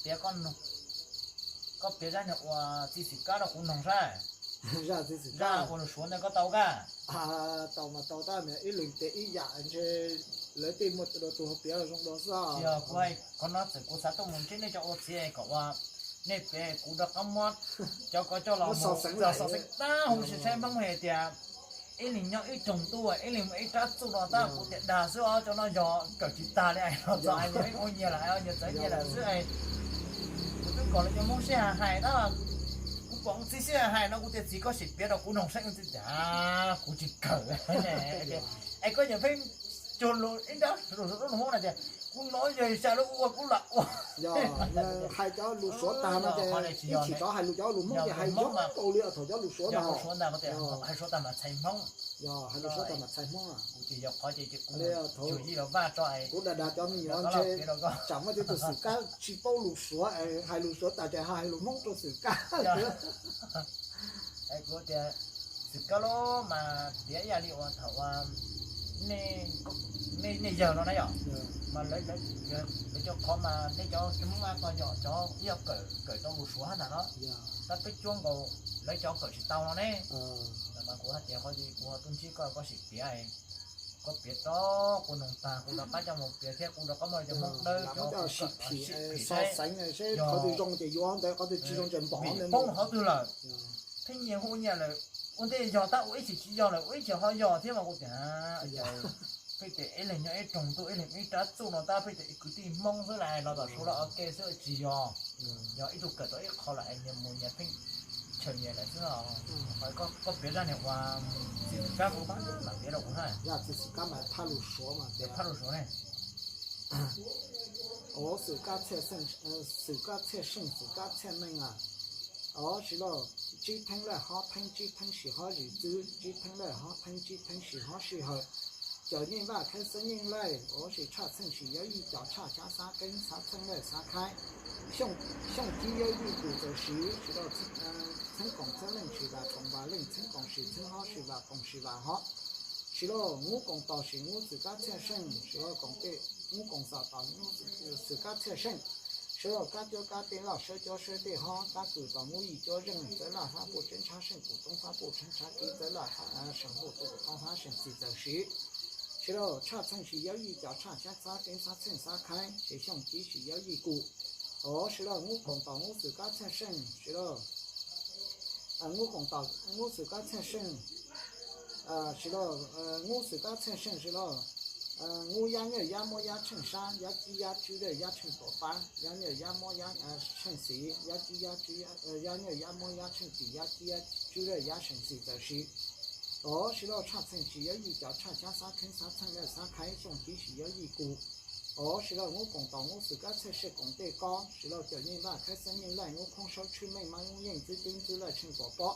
Piav koj, koj piav zaj niag uas txiv xwm kab rau kuv noog saib. Zaj txiv xwm kab, zaj uas lus Suav ntawd koj tau kab? Tau mas tau tab, ib leeg piav ib yam ntshe lawv tej muaj tus ho piav los zoo dua xwb. Tsis yog, kuv hais qhov no txawm kuv xav tuaj mus ntsib nej cov ua txiv kom uas nej piav kuv rov qab muab cov ko coj los mus xov xeem tab hu saib Hmoob hais tias ib leeg nyob ib roog ntuj, ib leeg muaj ib rab txuj no tab, kuv tias dag xwb os, cov no yog kawm tsis tag li os, txog es nyias ua nyias lawm, nyias txawv nyias lawm xwb. Kuv twb kom lawv cov Hmoob sib hais hais tab, kuv pom ua txiv sib hais hais no kuv tias txiv koj sim piav rau kuv noog saib. Ua txiv tias kuv tsis kawm. Es koj nyiam pheej cuag lus ib nrab lus Suav rau lus Hmoob na tias kuv hnov yog xya lub ua kuv lam ua. Hais cov lus Suav tag no ces ib chim rov hais lus, cov lus Hmoob ces hais zoo nkaus li thaum cov lus Suav ntag. Hais Suav tag mas txhais Hmoob. Yog hais lus Suav tag mas txhais Hmoob. Kuv ces yog qhov ces kuv dag dag cov me nyuam ntshe tsam muaj tej tus xwm kab tsis paub lus Suav, hais lus Suav tas ces hais lus Hmoob rau xwm kab. Kuv tias xwm kab los mas piav ib yam li uas thaum uas nej yawg no na yom, mas lawv cov qhov mas nej cov Hmoob Vaj ko yog cov ib yam kawm tau lus Suav ntag no, tab peb cuab nkaus lawv cov kawm tsis tau no ne. Mas kuv hais tias qhov kuv ho tuaj ntsib koj, koj sim piav, koj piav rau kuv noog tag kuv rov qab coj mus piav thiab kuv rov qab muab cov Hmoob dawb cov sim phim seb qhov twg zoo ces yuav ntawd, qhov twg tsis zoo ces npom ntawd, poob qhov twg lawm. Pheej nyias hu nyias lawm, ua ntej yog tab ua ib chim tsis yog lawm ua ib chim ho yog thiab mas kuv tias pheej tias ib leeg nyob ib roog ntuj, ib leeg ib rab txuj no tab, pheej tias kwv tij Hmoob xwb las los tom Suav los ua ke xwb tsis yog. Yog ib tug kawm tau ib qho lawm es nyias mus nyias pheej chaw nyias lawm xwb. Koj piav zaj niag uas txiv xwm kab kuv pab mam piav rau kuv na. Zaj txiv xwm kab mas phaj lus Suav mas piav phaj lus Suav ne. Ov, xwm kab txhiaj xeej, xwm kab txhiaj seej, xwm kab txhiaj meej a. Ov, siv lauj, tsib theeb laj hob theeb, tsib theeb sis hob zim txwb, tsib theeb laj hob theeb, tsib theeb sis hob sij hawm. Cawm yeej vaj khaib xeeb yeej laij, ov, sis tshaj txheej sis yawb yij cov tshaj xyab xab keeb xab txheej laj xab khaib. Xyooj cib yawb yij tus txawm siv, siv lauj, txheeb koom txheeb leej sis vam koom vam leej, txheeb koom sis txheeb hob sis vam koom sis vam hob. Siv lauj, ngub koom tos sis ngub xwm kab txhiaj seej, siv lauj, koom tej ngub koom xom tos xwm kab txhiaj seej. Siv lauj, kab cuab kab tej loj sawb cuab sawb tej hob, kab kws tos ngub yij cuab zeej, txawb laj fab puj tseeb tshab seej, kuv toob fab puj tseeb tshab kib, txawb laj seem huj tus kuv toob fab seem xis txawm siv. Siv lauj, tshaj txheej sis yawb yij cov tshaj xyab xab keeb xab txheej xab khaib, siv xyooj cib sis yawb yij kum. Ov, siv lauj, ngub koom tos ngub xwm kab txhiaj seej, siv lauj, ngub koom tos ngub xwm kab txhiaj seej, siv lauj, ngub xwm kab txhiaj seej, siv lauj, ngub yab nyaj yab muab yab tsheej sab, yab cib yab tswb laj yab tsheej tuam pab, yab nyaj yab muab yab tsheej xis, yab cib yab tswb, yab nyaj yab muab yab tsheej tim, yab cib yab tswb laj yab seem xis txawm siv. Ov, siv lauj, tshaj txheej sis yawb yij cov tshaj xyab xab keeb xab txheej laj xab khaib, xyooj cib sis yawb yij kum. Ov, siv lauj, ngub koom tos ngub xwm kab txhiaj seej koom tej kob, siv lauj, cawm yeej vaj khaib xeeb yeej laij, ngub khoob sawb tshwj meej mab ngub yeej txwb ceeb txwb laj tsheej tuam pab.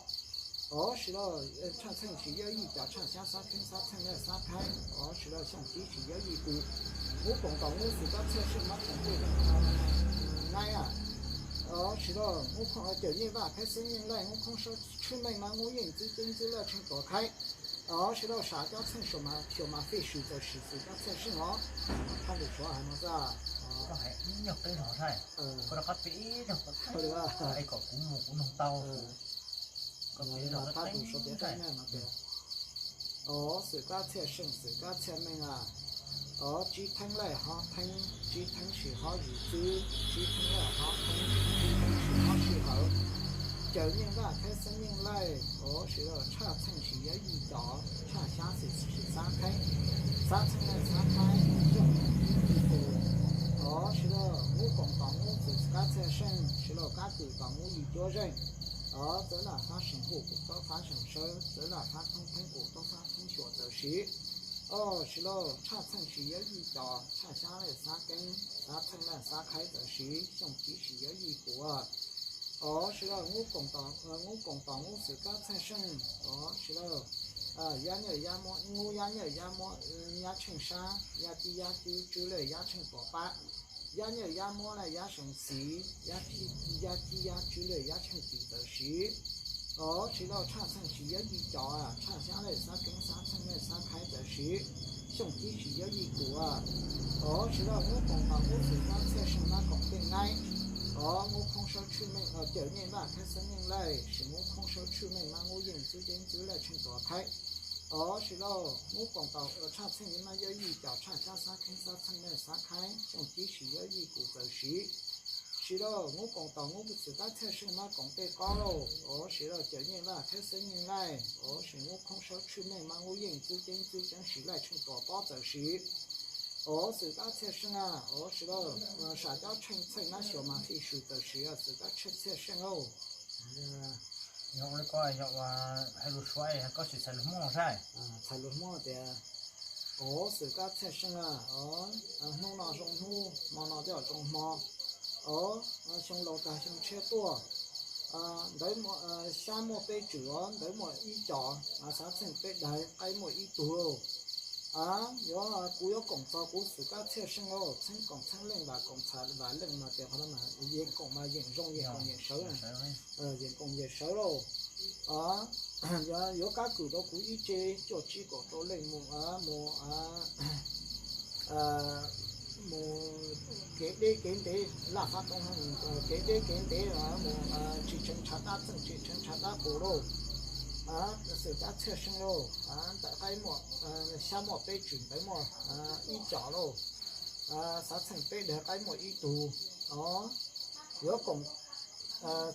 Ov, siv lauj, tshaj txheej sis yawb yij cov tshaj xyab xab keeb xab txheej laj xab khaib. Ov, siv lauj, xyooj cib sis yawb yij kum. Ngub koom tos ngub xwm kab txhiaj seej mab koom tej naib a. Ov, siv lauj, cawm yeej vaj khaib xeeb yeej laij, ngub khoob sawb tshwj meej mab ngub yeej txwb ceeb txwb laj tsheej tuam khaib. Ov, siv lauj, sav cov txheej xyuas mas fij swm txawm siv xwm kab txhiaj seej os. Phaj lus Suav hais no xwb. Koj hais ib nyuag qeeb zog saib, koj rov qab piav ib zaug kom kuv mus kuv noog tau. Ov, xwm kab txhiaj seej xwm kab txhiaj meej a. Ov, tsib theeb laj hob theeb, tsib theeb sis hob zim txwb, tsib theeb laj hob theeb, tsib theeb sis hob sij hawm. Cawm yeej vaj khaib xeeb yeej laij, ov, siv lauj, tshaj txheej sis yawb yij cov tshaj xyab xis sis xab khaib, xab txheej laj xab khaib, xyooj cib sis yawb yij kum. Ov, siv lauj, ngub koom tos ngub xwm kab txhiaj seej, siv lauj, kab kws tos ngub yij cuab zeej. Ov, txawb laj fab seem huj kuv toob fab seem sawb, txawb laj fab thoob theeb kuv toob fab thoob xyuas txawm siv. Ov, siv lauj, tshaj txheej sis yawb yij cov tshaj xyab laj xab keeb, xab txheej laj xab khaib txawm siv, xyooj cib sis yawb yij kum. Ov, siv lauj, ngub koom tos ngub xwm kab txhiaj seej. Ov, siv lauj, yab nyaj yab muab, ngub yab nyaj yab muab yab tsheej sab, yab cib yab tswb laj yab tsheej tuam pab, yab nyaj yab muab laj yab seem xis, yab cib yab tswb laj yab tsheej tim txawm siv. Ov, siv lauj, tshaj txheej sis yawb yij cov tshaj xyab laj xab keeb xab txheej laj xab khaib txawm siv, xyooj cib sis yawb yij kum. Ov, siv lauj, ngub koom tos ngub xwm kab txhiaj seej mab koom tej naib. Os, Nub Khoob Sawb Tshwj Meej, Cawm Nyeej Vaj thiab Xeeb Nyeej Laij, sim Nub Khoob Sawb Tshwj Meej mas Nub Yeej Ntxwb Ceeb Ntxwb Laij Tsheej Tuam Khaib. Os, sim lauj, Nub Koom Taus Tshaj Txheej Yeej mas Yawj Yij Cam Tshaj Xab Xab Kheeb Xab Txheej Neej Xab Khaib Xyooj Cib Sim Yawj Yij Kuv Txawm Sim. Sim lauj, Nub Koom Taus Nub Xwm Kab Txhiaj Seej mas Koom Tej Kob lauj. Os, sim lauj, Cawm Nyeej Vaj thiab Xeeb Nyeej Laij, os, sim Nub Khoob Sawb Tshwj Meej mas Nub Yeej Ntxwb Ceeb Ntxwb Ceeb Sim Laij Tsheej Tuam Pob Txawm Sim. Os, Xwm Kab Txhiaj Seej a, os, sim lauj, Sam Cob Tsheej Txheej mas Xyuas Mas Fij Swm Txawm Sim, Xwm Kab Txhiaj Seej lauj. Yog ua li ko yog ua hais lus Suav, koj sim txhais lus Hmoob saib. Txhais lus Hmoob tias, os, Xwm Kab Txhiaj Seej a, hnub no zoo hnub, hmo no coj zoo hmo, os, xyoo laus tag xyoo tshiab tuaj, ntawd xyab muaj peb tswm os, ntawd muaj ib co, xav txheej peb daig qaib muaj ib tug lauj. Yuav, kuv yuav koom txog kuv Xwm Kab Txhiaj Seej lauj, txheeb koom txheeb leej vam koom txham vam leej mas tias qhov no mas yeem koom mas yeem zoo yeem koom yeem sawv, yeem koom yeem sawv lauj. Yuav kab kwm rau kuv ib tse cuaj tsib kaum rau leej mus, mus mus kev deb kev ntev laj fab toob, kev deb kev ntev mus tsis tshee tshav dab txeej tsis tshee tshav dab pus lauj. Xwm Kab Txhiaj Seej lauj, ntawm qaib muaj, xyab muaj peb tswm ntawd muaj ib co lauj. Xav txheej peb daig qaib muaj ib tug. Os, yuav koom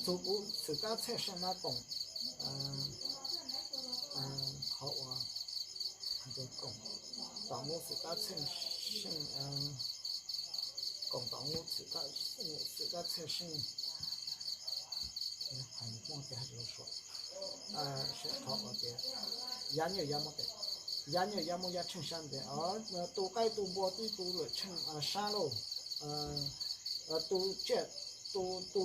txug kuv Xwm Kab Txhiaj Seej mas koom, qhov uas koom tom Nub Xwm Kab Txhiaj Seej, koom tom Nub Xwm Kab Txhiaj Seej. Yav nyuj yav muaj, yav nyuj yav muaj yav tsheej sab ntev, tu qaib tu npua twb tu lawm tsheej sab lauj. Tu tsiaj, tu, tu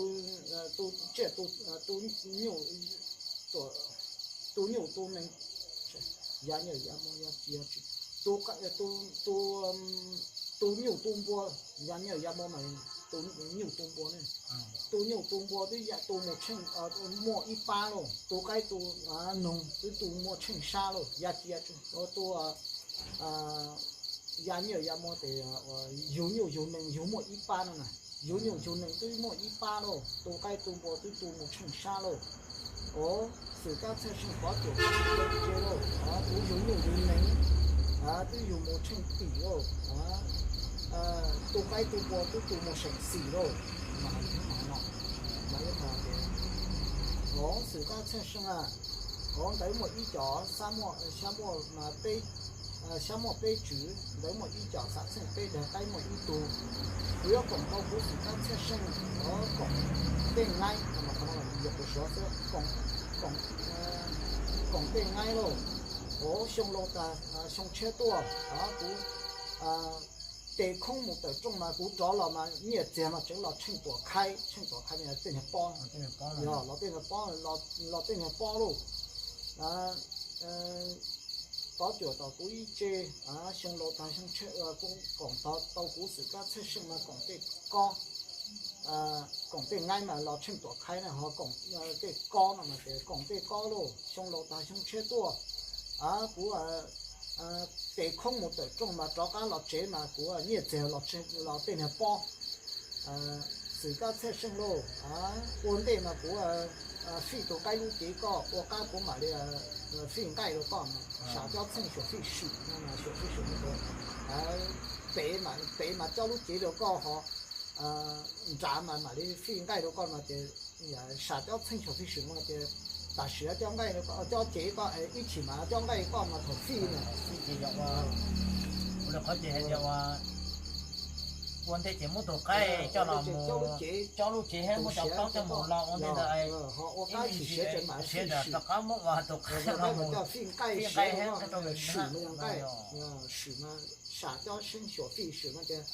tsiaj, tu nyuj, tu nyuj tu nees, yav nyuj yav muaj yav tsis, tu nyuj tu npua, yav nyuj yav muaj mas tu nyuj tu npua ne. Tu nyuj tu npua twb yam tu mus tsheej, muaj ib pab lauj, tu qaib tu noog twb tu muaj tsheej sab lauj, yav tsis, tu yav nyuj yav muaj tes yug nyuj yug nees yug muaj ib pab no na, yug nyuj yug nees twb muaj ib pab lauj, tu qaib tu npua twb tu mus tsheej sab lauj. Os, Xwm Kab Txhiaj Seej pov cuam tau tse lauj, kuv yug nyuj yug nees twb yug mus tsheej tim lauj, tu qaib tu npua twb tu mus seem xim lauj. Os, Xwm Kab Txhiaj Seej a, os, ntawd muaj ib co, xyab muaj peb, xyab muaj peb tswm ntawd muaj ib co, xav txheej peb daig qaib muaj ib tug. Kuv yuav koom tau kuv Xwm Kab Txhiaj Seej, os, koom tej nqaij, yog kuv suav xwb, koom tej nqaij lauj. Os, xyoo laus tag xyoo tshiab tuaj, kuv tes khoob mus tawm rooj mas kuv rov los mas nyiaj txiag mas tseev los tsheej tuam khaib, tsheej tuam khaib mas tej niag pob, yog los tej niag pob, los tej niag pob lauj. Pov cuam tau kuv ib tse, xyoo laus tag xyoo tshiab, kuv koom tau kuv Xwm Kab Txhiaj Seej mas koom tej kob, koom tej nqaij mas los tsheej tuam khaib na, ho koom tej kob no mas tias koom tej kob lauj. Xyoo laus tag xyoo tshiab tuaj, kuv tes khoob mus tawm rooj mas rov qab los tsev mas kuv nyiaj txiag los tej niag pob. Xwm Kab Txhiaj Seej lauj, ua ntej mas kuv fij tus qaib lub cev koj, ua qab kuv mam li fij nqaij rau koj mas, Sam Cob Txheej Xyuam Fij Swm no mas, Xyuam Fij Swm no, pem mas, pem mas cob lub cev rau koj ho, nrad mas mam li fij nqaij rau koj no ces, Sam Cob Txheej Xyuam Fij Swm no ces tam sim cob nqaij, cob cev koj, ib chim mas cob nqaij koj mas thaum fij na. Ces yog ua, ua li qhov ces hais tias ua, ua ntej ces muab tus qaib coj los mus cob lub cev, muab cov plaub coj mus lo ua ntej ntawd, ho ua qab ib chim siav tseem mam siav rov qab muab ua tus qaib los mus fij nqaij, fij nqaij rau Swm no, nqaij, Swm no, Sam Cob Txheej Xyuam Fij Swm no ces,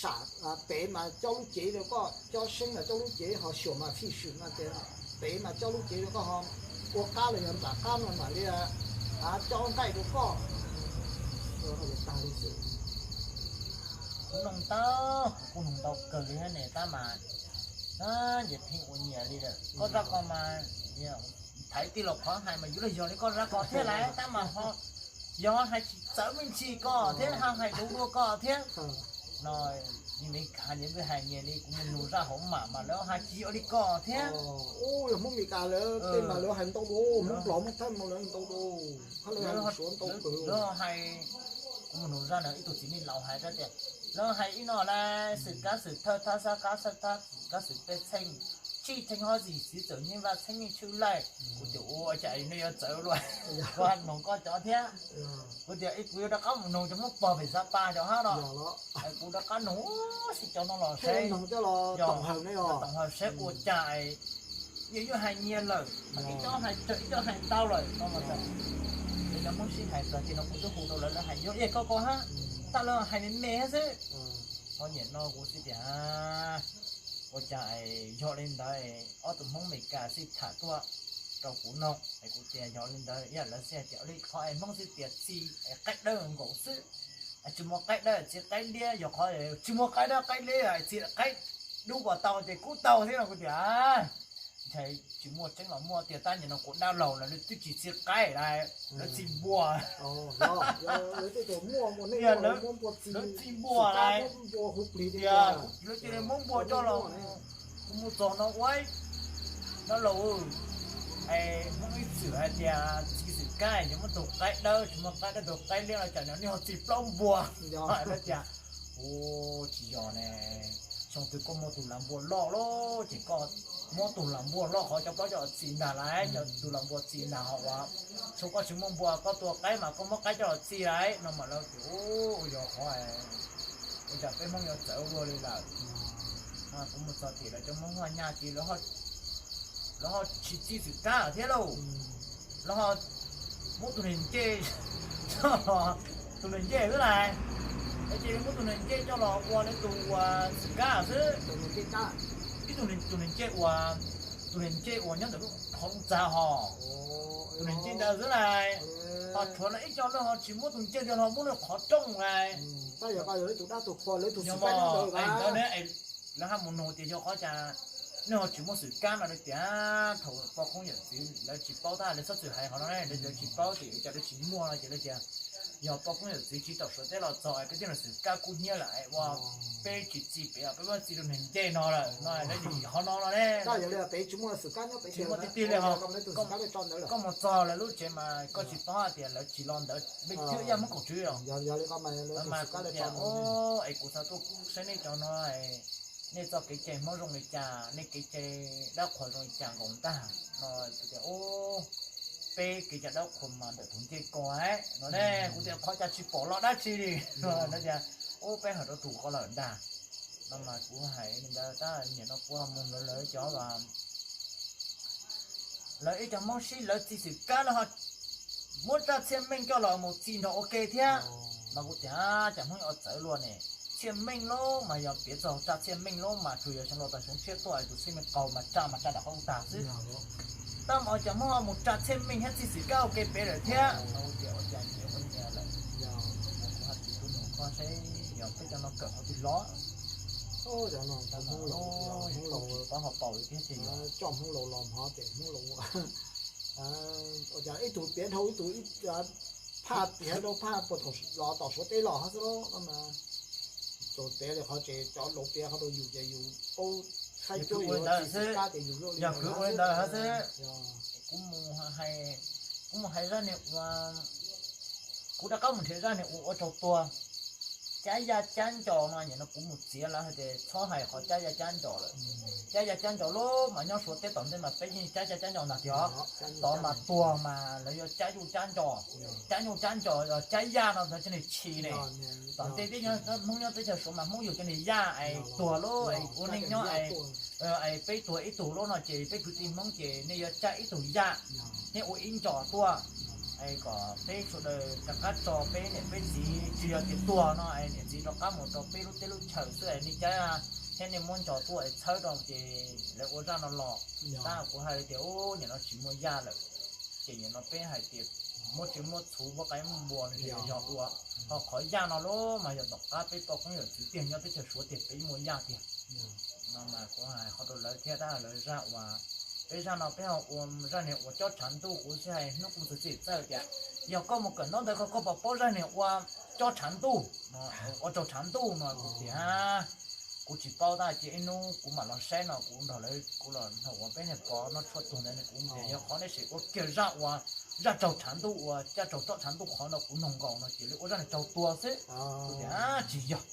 Sam, pem mas cob lub cev rau koj, cob seeb mas cob lub cev, ho Xyuam mas Fij Swm no ces pem mas cob lub cev rau koj, ho ua qab los yog nram qab no mam li cob nqaij rau koj. Tag li xwb. Kuv noog tau, kuv noog tau kawg li thiab ne tab mas, nyiam pheej ua nyias li lawm. Koj rab ko mas thaiv tij laug qhov hais mas yuav los yog li koj rab ko thiab lawm tab mas ho yog hais tsis txawv me ntsis ko thiab ho hais duv dua ko thiab no. Nyias Meskas nyias twb hais nyias li, kuv mus nug zaj hauv mam mas lawv hais tsis yog li ko thiab. Yog Hmoob Meskas lawv tej mas lawv hais ntau dua, Hmoob Nplog Hmoob Thawj mas lawv hais ntau dua, hab lawv hais Suav ntau kawg. Lawv hais, kuv mus nug zaj no ib tug txiv neej laus hais rau tias, lawv hais ib no lawm, xwm kab xwm thawj thab xab kab xab thab kab xwm peb txheej, tsib txheej hab zis xiv txawm nyeej vaj txheej nyeej tshwj laij. Kuv tias ua cas nej yuav txawv luaj, kuv hais nug koj cov thiab. Kuv tias kuv yuav rov qab mus nug cov Hmoob pog pem Xab Pas cov hab no. Kuv rov qab nug, sib cov no los saib, toom hawm saib ua cas nyias yuav hais nyias lawm, ib co hais tsawg ib co hais ntau lawm no mas. Ces cov Hmoob sib hais txog ces no kuv twb hu rau lawv, lawv hais yog ib ko ko hab, tab lawv hais me me hab xwb. Ho nim no kuv xav tias ua cas yog li ntawd, ob tug Hmoob Meskas xij tham tuaj rau kuv no, es kuv tias yog li ntawd ib yam lawv xij hais tias li qhov es Hmoob xij tias txi qaib dawb nkaus xwb, tsis muaj qaib dawb txi qaib liab, yog qhov tsis muaj qaib dawb qaib liab txi qaib dub puas tau ces kuj tau thiab no. Kuv tias ntshai tsis muaj tseeb los muaj tiag, tab nim no kuv dab laug lawv twb tsis txi qaib lawm, lawv txi npua. Lawv txi npua lawm, tias lawv cia li muab npua coj los, kuv mus txog no ua dab laug, es Hmoob ib txwm hais tias txi xwm kab yuav muab tug qaib dawb, tsis muaj qaib dawb tug qaib liab los cas no nej ho txi plaub npua. Lawv tias, u, tsis yog ne, xyoo twg koj muaj tug lam npua loj lawm ces koj muab tug lam npua loj qhov cov plaub coj txi ntag lauj, cov tug lam npua txi ntag ho ua, xyoo koj tsis muaj npua koj tua qaib mas koj muab qaib coj los txi lauj no mas lawv tias, u, yog qhov ua cas peb Hmoob yuav txawv ua luaj li lawm. Kuv mus txog tim lawv cov Hmoob Huaj Nyaj ces lawv ho tsis txi xwm kab lawm thiab lauj, lawv ho muab tus niag ncej, tus niag ncej xwb lauj, lawv cia li muab tus niag ncej coj los ua lawv tus ua xwm kab xwb. Ib tug, tus niag ncej uas, tus niag ncej uas nyob ntawm lub qhov txag ho, tus niag ncej ntawd xwb lauj, ho tshuav lawv ib co lawv ho tsis muab tus ncej ntawd ho muab lawv qhov rooj lauj. Ntawd ne, lawv haj mus nug tias yog qhov cas nej ho tsis muab xwm kab no, lawv tias thaum poj koob yawm txwv lawv tsis paub, tab lawv txhob txwm hais qhov no ne, lawv tsis paub ces ua cas lawv tsis muaj no ces lawv tias yog poj koob yawm txwv tsis tau Suav teb los txog peb tij laug xwm kab kub hnyiab lawm ua peb tsis txi pem, peb muab txi rau niag ncej no lawm no, lawv nim qhov no no ne. Tsis muaj tiag tiag li ho. Koj mus txog lawv lub tsev mas koj tsis paub hais tias lawv tsis los ntawd, leej twg ib yam Hmoob Kaum Tswv os. Mas kuv tias, es kuv xav tuaj saib nej cov no, nej txoj kev cai Hmoob zoo li cas, nej kev cai dab qhuas zoo li cas nkaus ntag no. Kuv tias, peb kev cai dab qhuas mas ntawm tus ncej ko no ne. Kuv tias qhov cas tsis pom los dab tsi li no tias, ub, peb hais rau tus ko lawm ntag no mas kuv hais li ntawd tab nim no kuv ho mus lawv cov, lawv ib co Hmoob sib lawv txi xwm kab lawv ho muab raj txhiaj meej coj los mus txi nrog ua ke thiab. Mas kuv tias cas Hmoob yuav txawv luaj ne, txhiaj meej lub mas yog piav txog raj txhiaj meej lub mas tsuas yog xyoo laus tas xyoo tshiab tuaj tus txhiaj meej qaug mas raj mas raj nram qab u tag xwb. Tab mas cas Hmoob ho mus raj txhiaj meej thiab txi xwm kab ua ke pem lawm thiab. Kuv tias ua cas nyias ua nyias lawm. Kuv ho tsis tuaj nug koj seb yog peb cov no kawm qhov twg los. Cov no Hmoob laus, Hmoob laus, coj Hmoob laus los hmov ces Hmoob laus ua cas ib tug tiav dhau ib tug, phaj tiav dhau phaj puag thaum los tom Suav teb los hov xwb los no mas. Txaus tiav li qhov tsev cov laus tiav qhov rau yus ces yus paub saib cuab yus txi xwm kab ces yus, yog kwv ua li ntawd hov xwb. Kuv mus hais zaj niag ua, kuv rov qab mus nrhiav zaj niag ua ua tsaug tuag, cab yaj cab nco no, nim no kuv mus txiav lawv hais tias txhob hais qhov cab yaj cab nco lawm. Cab yaj cab nco lub mas nyob Suav teb tom ntej mas peb yeej cab yaj cab nco ntag tiag. Tod mas tuag mas lawv yuav cab yuj cab nco, cab yuj cab nco, cab yaj no ntawd cov niag tshis ne. Tom ntej peb Hmoob nyob teb chaws Suav mas Hmoob yug cov niag yaj es tuag lub es ua neej nyob es peb tuag ib tug lub no ces peb kwv tij Hmoob ces nej yuav cab ib tug yaj thiab ua ib nco tuaj, es kom peb sawv daws rov qab tso peb niam peb txiv, tsis yog tias tuag no es niam txiv rov qab mus rau peb lub teb lub chaws xwb es nej cab thiab nej muab nco tuaj es txhawb rau ces lawv ua zaj no los. Tab kuv hais tias ub, nim no tsis muaj yaj lawm, ces nim no peb hais tias muab tsiaj muab txhu muab qaib muab npua no yog ua, ho qhov yaj no lub mas yog tom qab peb poj koob yawm txwv tiag nyob teb chaws Suav tiag peb muaj yaj tiag. No mas kuv hais qhov rau lawv thiab tab lawv zaj uas, peb zaj no peb ho ua zaj niag ua cob tshav ntuj, kuv xav hais hnub kuv txwv txim txawj tias yog koj mus kawm ntaub ntawv koj puas paub zaj niag ua cob tshav ntuj, ua tsaug tshav ntuj no kuv tias Kuv tsis paub tab sis ib hnub kuv mam los saib no kuv nrog lawv kuv los nrog ua peb niag pov noj tshuaj tuag ntawd kuv tias yog qhov nej sim ua kiag zaj ua, zaj raug tshav ntuj ua, zaj raug tsob tshav ntuj qhov no kuv noog nkaus no ces lawv ua zaj nws raug tuag xwb. Kuv tias tsis yog,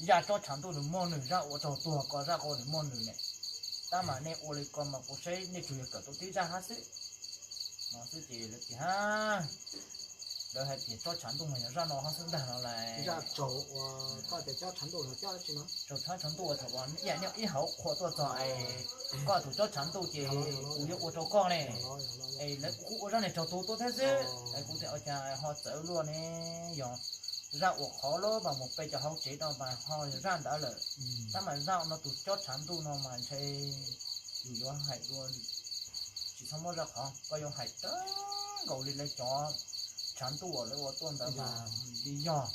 zaj tsob tshav ntuj nws muaj nws, zaj ua raug tuag ko zaj ko nws muaj nws ne. Tab mas nej ua li ko mas kuv saib nej tsuas yog kawm tau tib zaj hab xwb. No xwb ces lawv tias, lawv hais tias tsob tshav ntuj mas yog zaj no hab xwb ntag no las. Zaj raug ua, koj tias tsob tshav ntuj los coj tsis no? Raug tsob tshav ntuj thaum ib yam nyob ib hauv qhua tuaj txog es koj tus tsob tshav ntuj ces kuv yuav ua rau koj ne. Es lawv kuj ua zaj niag raug tuag tuaj thiab xwb es kuv tias ua cas ho txawv luaj ne, yog zaj uas qhov lawv mas mus pe cov hauv tsev no mas ho yog zaj ntawd lawm. Tab mas zaj no tus tsob tshav ntuj no mas ntshe yus yuav hais dua tsis txhob muab zaj qhov koj yuav hais tag nkaus li lawv cov tshav ntuj uas lawv ua tuaj ntawd mas li yog.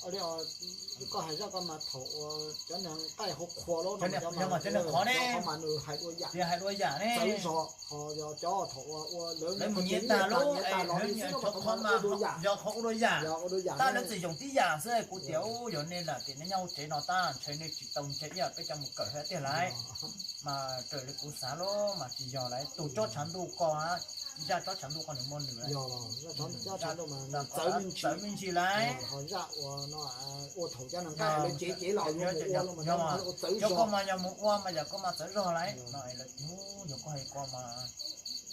Koj hais zaj ko mas thaum uas cov neeg nqaij hauv qhua lawm no, cov neeg qhov ne, mas nws hais dua yam, hais dua yam ne, txawv zog. Ho yog cov thaum uas ua lawv mus nyiav tag lawm, lawv nyiav tag los li xwb no mas qhov mas yog qhov ua dua yam, tab lawv txawm yoom tib yam xwb. Kuv tias yog nej lam tias nej nyob hauv tsev no tab ntshe nej tsis tau ntse ib yam peb cov mus kawm hab tiag lauj. Mas raws li kuv xav los mas tsis yog lauj, tus tsob tshav ntuj ko, zaj tsob tshav ntuj ko nws muaj nws, txawv me ntsis lauj. Ua thaum cov neeg nqaij lawv cev cev los yuav mus ua los mas cov no ua txawv zog, mas yog mus ua mas yog koj mas txawv zog lauj no. Lawv tias yog koj hais ko mas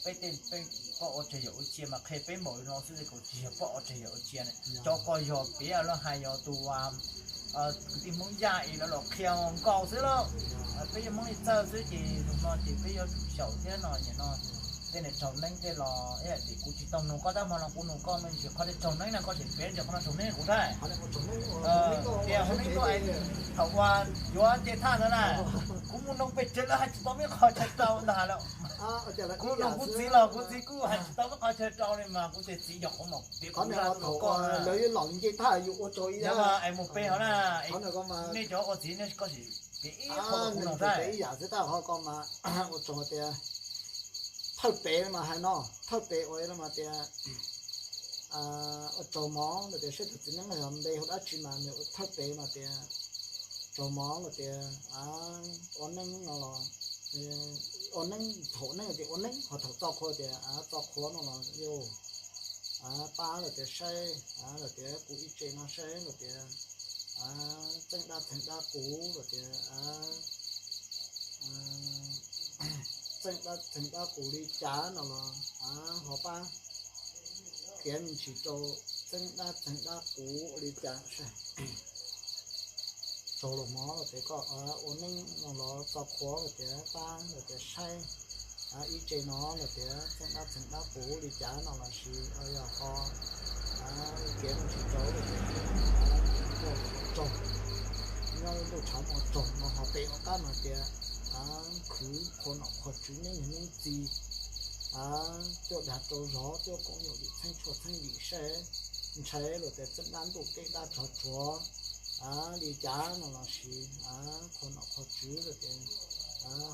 peb tej peb poj ua tseg yawm ua cia mas qhia peb npaum li no xwb, tsis yog poj ua tseg yawm ua cia ne. Cov ko yog piav los hais yog tus kwv tij Hmoob Yaj es lawv los qhia nkaus xwb lauj. Peb yog Hmoob Li Txawj xwb ces tus no ces peb yuav tsum xyaum thiab no nim no. Tej niag raug neeb tej los ib yam li kuv tsis tau nug koj tab hmo no kuv nug koj me ntsis qhov tias raug neeb no koj sim piav ntsis qhov no raug neeb kuv thiab. Tias hauv neeb tuaj thaum uas yuav nce thaj ntawd na, kuv mus noog pes tsawg lawv hais tsis tau me qhov chaw rau ntag lawm. Kuv noog kuv txiv los kuv txiv kuj hais tsis tau me qhov chaw rau li mas kuv tias txiv yog qhov mas piav kuv zaj no rau koj. Lawv yuav los nce thaj yus ua rau ib yam es mus pe hauv na, nej cov ua txiv nej koj sim piav ib qho rau kuv noog thiab. Ib yam xwb tab hov ko mas ua rau tias thawj pem mas hais no, thawj pem ua mas tias ua tsaug mov los tias saib tus txiv neeb yog npe hu dab tsi mas nws ua thawj pem mas tias tsaug mov los tias ua neeb no los, ua neeb, thaum neeb tias ua neeb, ho thaum txo qhua tias txo qhua no los yog pab los tias saib, los tias kuv ib tse no saib los tias txeeb dab txeeb dab kuv los tias txeeb dab txeeb dab kuv li cas no los ho pab piav me ntsis rau, txeeb dab txeeb dab kuv li cas saib. Tsaug los mov los tias koj ua neeb no los txo qhua los tias pab los tias saib ib tse no los tias txeeb dab txeeb dab kuv li cas no los sis yog ho piav me ntsis rau los tias tsaug, nyob ntuj tshav ua tsaug no ho pem ua qab mas tias khwv qhua nom qhua tswv neeb yog neeb txiv, cuaj dag rau zog cuaj koom nyuj yim txheeb tshuaj txheeb yim saib, ntshai los tias txeeb dab ntuj keb dab tsov tsuav li cas no los sis qhua nom qhua tswv los tias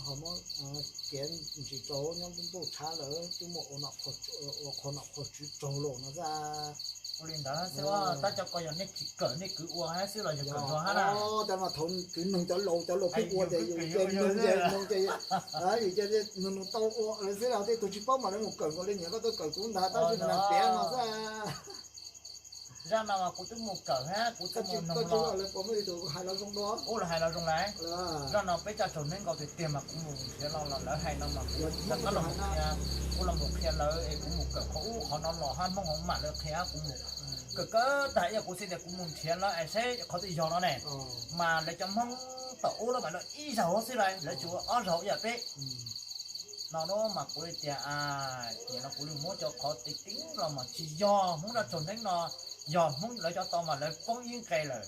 ho muab piav ntsis rau nyob ntuj tshav lawm twb muaj ua qhua nom qhua tswv tsaug los no xwb. Ua li ntawd xwb, tab cov ko yog nej tsis kawm nej kwv ua hab xwb los yog kawm zog hab na. Tab mas thaum kwv noog cov laus, cov laus pheej ua ces yus ces noog ces noog ces yus ces noog tau ua xwb los tej tug tsis paub mas lawv mus kawm nkaus li niam koj tuaj kawm kuv ntag tab sis mas piav no xwb. Zaj no mas kuv twb mus kawm hab kuv twb mus noog los. Ua los hais los zoo lawm. Zaj no peb coj raug neeb nkaus tiag tiag mas kuv mus nrhiav los los lawv hais no mas kuv rov qab los mus qhia, kuv los mus qhia lawv es kuv mus kawm qhov ub qhov no los hab Hmoob hauv mam lawv qhia kuv mus kawm kawm tag ib yam kuv xav tias kuv mus nrhiav lawv es saib qhov twg yog no ne. Mas lawv cov Hmoob tom ub lawv mas lawv ib zaug xwb lauj, lawv tsuas ua ob zaug ib yam peb. No mas kuv li tias, nim no kuv li muab cov qhov tseeb tseeb los mas tsis yog Hmoob zaj raug neeb no, yog Hmoob lawv cov tau mas lawv poob ib nqe lawm.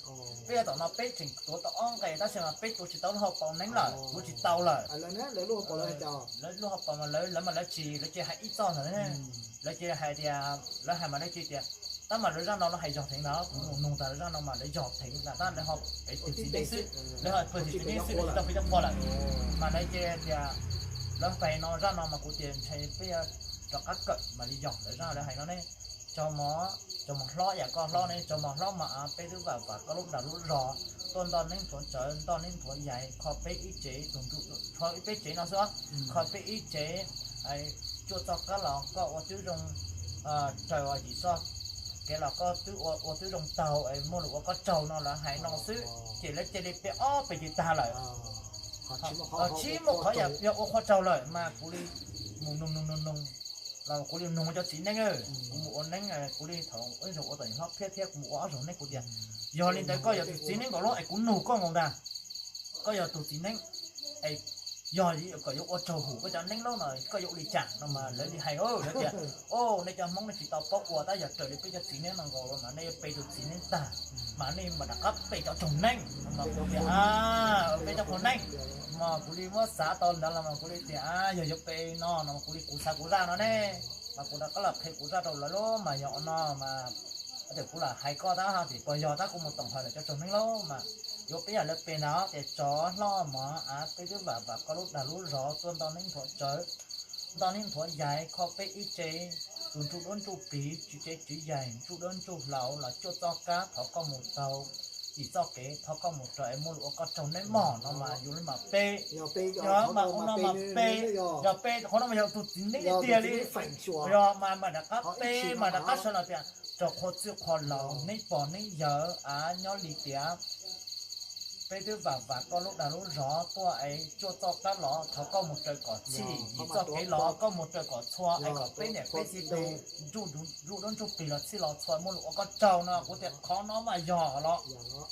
Peb cov tom no peb tseem tuav tau ob nqe tab sis mas peb tuav tsis tau lub hauv paus neeb lawm, tuav tsis tau lawm. Lawv lub hauv paus mas lawv, lawv mas lawv tsis, lawv cia hais ib txoj ntawd, lawv cia hais tias, lawv hais mas lawv cia tias, tab mas lawv zaj no lawv hais yog theev ntag, kuv mus noog tas lawv zaj no mas lawv yog theev ntag tab lawv ho pem tug txiv neeb xwb, lawv ho pem tug txiv neeb xwb tsis tau pem cov qhua lawm. Mas lawv cia tias, lawv hais no zaj no mas kuv tias ntshe peb rov qab kawm mas li yog lawv zaj lawv hais no ne. Tsaug mov, tsaug mov hlob yam koj hlob ne, tsaug mov hlob mas peb twb vam vam koj lub dag lub zog tuaj nto neeb nthuav tsawv, nto neeb nthuav yais, kho peb ib tsev, tus ntsuj, kho peb tsev no xwb, kho peb ib tsev, cuaj txoj kab los koj ua twb zoo raws, yim txoj kev los koj twb ua, ua twb zoo taug, muaj lus ua koj tsaug no lawv hais no xwb, ces lawv cia li peb ob peb ces tag lawm. Tsis muaj qhov yog ua qhua tsaug lawm mas kuv li mus noog noog noog noog los kuv li noog cov txiv neeb, kuv mus ua neeb, kuv li thaum ib zaug ua tau hlob phiab thiab kuv mus ua ob zaug neeb kuv tias, yog li ntawd koj yog tus txiv neeb nkaus los es kuv nug koj nkaus ntag, koj yog tus txiv neeb es yog kom yuav ua tsaug hum koj cov neeb los no koj yuav ua li cas no mas lawv li hais lawv tias, o, nej cov Hmoob nej tsis tau paub ua tab yog raws li peb cov txiv neeb no nkaus los mas nej yuav pe tus txiv neeb tag mas nej mam rov qab pe cov tsaug neeb no mas kuv tias, pe cov qhua neeb. Mas kuv li muab xav tau ntawd los mas kuv li tias, yog yuav pe no no mas kuv li kuv xav kuv zaj no ne, mas kuv rov qab los qhia kuv zaj rau lawv lauj mas yog no mas, tias kuv lam hais koj tab hais tias puas yog tab kuv mus toom hawm lawm cov tsaug neeb lauj mas yuav peb yam lawv pe ntag tias tsov hlob mov av peb twb vam vam koj lub dag lub zog tuaj nto neeb nthuav tsawv, nto neeb nthuav yais kho peb ib tsev, tus ntsuj duab ntsuj plig tswv tsev tswv yaig ntsuj duab ntsuj hlauv los cuaj txoj kab thov koj mus taug, yim txoj kev thov koj mus raws es muaj lus ua koj tsaug neeb mog no mas yus li mam pe. Yog mas ua no mas pe, yog pe qhov no mas yog tus txiv neeb tiag li. Yog mas mam rov qab pe, mam rov qab sawv los tias, rau qhua txwj qhua laus neeb pog neeb yawg av nyob li tias peb twb vam vam koj lub dag lub zog tuaj es cuaj txoj kab los thov koj mus raws kom txhij, yim txoj kev los koj mus raws kom txhua es kom peb niam peb txiv tus ntsuj duab ntsuj plig los txhij los txhua muaj lus ua koj tsaug no kuv tias qhov no mas yog los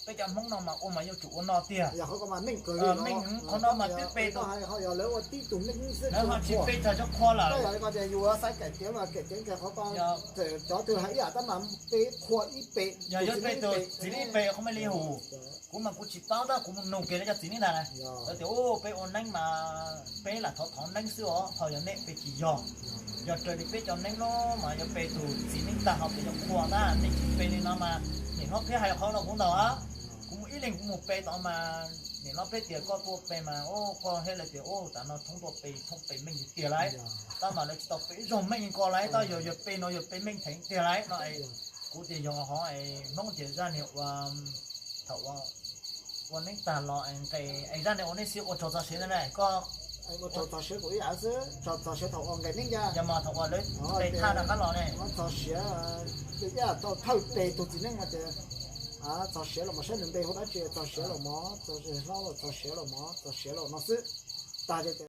peb cov Hmoob no mas ua mas yuav tsum ua no tiag. Meej, qhov no mas twb pe tau, lawv ho tsis pe txog cov qhua lawm. Yog yuav pe tus txiv neeb pe qhov meej li hum, kuv mas kuv tsis paub tab kuv mus nug kiag lawv cov txiv neeb ntag na. Lawv tias, u, peb ua neeb mas peb lam thov thov neeb xwb os, ho yog nej pe tsis yog. Yog raws li peb cov neeb no mas yuav pe tus txiv neeb tag ho pe cov qhua tab, nej tsis pe li no mas niam hlob Peb hais qhov no kuv ntaus. Kuv mus ib leeg kuv mus pe tod mas niam hlob Peb tias koj tuaj pe mas, u, koj thiaj li tias, u, tas no thoob tuaj pe thoob pe meej tiag tiag lauj. Tab mas lawv tsis tau pe ib zaug meej ko lauj, tab yog yog pe no yog pe meej theem tiag lauj no. Kuv tias yog hov es Hmoob tias zaj niag ua, thaum ua neeb tag los nqes es zaj niag ua neeb xiab ua tsaug txog siav ntawd ne koj. Ua tsaug txog siav kuv ib yam xwb, tsaug txog siav thaum ua nqes neeb ncaj. Yog mas thaum ua lawv pe thaj rov qab los ne. Txog siav, ib yam tau thawj pe tus txiv neeb mas tias, txog siav los mov saib nws npe hu dab tsi, txog siav los mov, txog hlob los txog siav los mov, txog siav los no xwb. Tag ces